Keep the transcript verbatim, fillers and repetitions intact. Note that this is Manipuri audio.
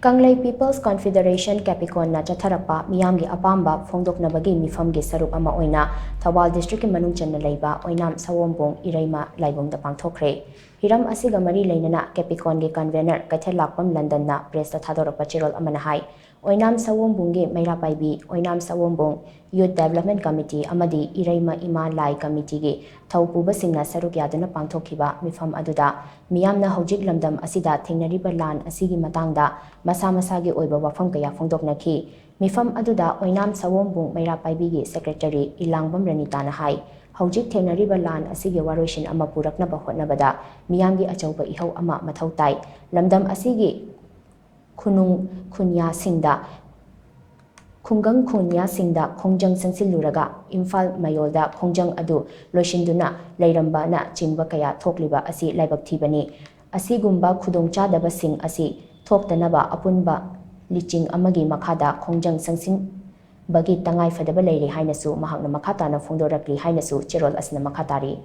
ꯀꯪꯂꯩ People's Confederation ꯀꯦꯄꯤꯀꯣꯟꯅ ꯆꯠꯊꯔꯛꯄ ꯃꯤꯌꯥꯝꯒꯤ ꯑꯄꯥꯝꯕ ꯐꯣꯡꯗꯣꯛꯅꯕꯒꯤ ꯃꯤꯐꯝꯒꯤ ꯁꯔꯨꯛ ꯑꯃ ꯑꯣꯏꯅ ꯊꯧꯕꯥꯜ ꯗꯤꯁꯇ꯭ꯔꯤꯛꯀꯤ ꯃꯅꯨꯡ ꯆꯟꯅ ꯂꯩꯕ ꯑꯣꯏꯅꯥꯝ ꯁꯑꯣꯝꯕꯨꯡ ꯏꯔꯩꯃ ꯂꯥꯏꯕꯨꯡꯗ ꯄꯥꯡꯊꯣꯛꯈ꯭ꯔꯦ꯫ ꯍꯤꯔꯝ ꯑꯁꯤꯒ ꯃꯔꯤ ꯂꯩꯅꯅ ꯀꯦꯄꯤꯀꯣꯟꯒꯤ ꯀꯟꯚꯦꯅꯔ ꯀꯩꯊꯦꯜꯂꯥꯛꯄꯝ ꯂꯟꯗꯟꯅ ꯄ꯭ꯔꯦꯁꯇ ꯊꯥꯗꯣꯔꯛꯄ ꯆꯦꯔꯣꯜ ꯑꯃꯅ ꯍꯥꯏ, ꯑꯣꯏꯅꯥꯝ ꯁꯑꯣꯝꯕꯨꯡꯒꯤ ꯃꯩꯔꯥ ꯄꯥꯏꯕꯤ ꯑꯣꯏꯅꯥꯝ ꯁꯑꯣꯝꯕꯨꯡ Youth Development Committee ꯑꯃꯗꯤ ꯏꯔꯩꯃ ꯏꯃꯥ ꯂꯥꯏ ꯀꯃꯤꯇꯤꯒꯤ ꯊꯧ ꯄꯨꯕꯁꯤꯡꯅ ꯁꯔꯨꯛ ꯌꯥꯗꯨꯅ ꯄꯥꯡꯊꯣꯛꯈꯤꯕ ꯃꯤꯐꯝ ꯑꯗꯨꯗ ꯃꯤꯌꯥꯝꯅ ꯍꯧꯖꯤꯛ ꯂꯝꯗꯝ ꯑꯁꯤꯗ ꯊꯦꯡꯅꯔꯤꯕ ꯂꯥꯟ ꯑꯁꯤꯒꯤ ꯃꯇꯥꯡꯗ ꯃꯁꯥ ꯃꯁꯥꯒꯤ ꯑꯣꯏꯕ ꯋꯥꯐꯝ ꯀꯌꯥ ꯐꯣꯡꯗꯣꯛꯅꯈꯤ꯫ ꯃꯤꯐꯝ ꯑꯗꯨꯗ ꯑꯣꯏꯅꯥꯝ ꯁꯑꯣꯝꯕꯨꯡ ꯃꯩꯔꯥ ꯄꯥꯏꯕꯤꯒꯤ ꯁꯦꯀ꯭ꯔꯦꯇꯔꯤ ꯏꯂꯥꯡꯕꯝ ꯔꯅꯤꯇꯥꯅ ꯍꯥꯏ, ꯍꯧꯖꯤꯛ ꯊꯦꯡꯅꯔꯤꯕ ꯂꯥꯟ ꯑꯁꯤꯒꯤ ꯋꯥꯔꯣꯏꯁꯤꯟ ꯑꯃ ꯄꯨꯔꯛꯅꯕ ꯍꯣꯠꯅꯕꯗ ꯃꯤꯌꯥꯝꯒꯤ ꯑꯆꯧꯕ ꯏꯍꯧ ꯑꯃ ꯃꯊꯧ ꯇꯥꯏ꯫ ꯂꯝꯗꯝ ꯑꯁꯤꯒꯤ ꯈꯨꯅꯨꯡ ꯈꯨꯟꯌꯥꯁꯤꯡꯗ, ꯈꯨꯡꯒꯪ ꯈꯨꯟꯌꯥꯁꯤꯡꯗ ꯈꯣꯡꯖꯪ ꯆꯪꯁꯤꯜꯂꯨꯔꯒ ꯏꯝꯐꯥꯜ ꯃꯌꯣꯜꯗ ꯈꯣꯡꯖꯪ ꯑꯗꯨ ꯂꯣꯏꯁꯤꯟꯗꯨꯅ ꯂꯩꯔꯝꯕꯅ ꯆꯤꯡꯕ ꯀꯌꯥ ꯊꯣꯛꯂꯤꯕ ꯑꯁꯤ ꯂꯥꯏꯕꯛ ꯊꯤꯕꯅꯤ꯫ ꯑꯁꯤꯒꯨꯝꯕ ꯈꯨꯗꯣꯡꯆꯥꯗꯕꯁꯤꯡ ꯑꯁꯤ ꯊꯣꯛꯇꯅꯕ ꯑꯄꯨꯟꯕ ꯂꯤꯆꯤꯡ ꯑꯃꯒꯤ ꯃꯈꯥꯗ ꯈꯣꯡꯖꯪ ꯆꯪꯁꯤꯟꯕꯒꯤ ꯇꯉꯥꯏ ꯐꯗꯕ ꯂꯩꯔꯦ ꯍꯥꯏꯅꯁꯨ ꯃꯍꯥꯛꯅ ꯃꯈꯥ ꯇꯥꯅ ꯐꯣꯡꯗꯣꯔꯛꯂꯤ ꯍꯥꯏꯅꯁꯨ ꯆꯦꯔꯣꯜ ꯑꯁꯤꯅ ꯃꯈꯥ ꯇꯥꯔꯤ꯫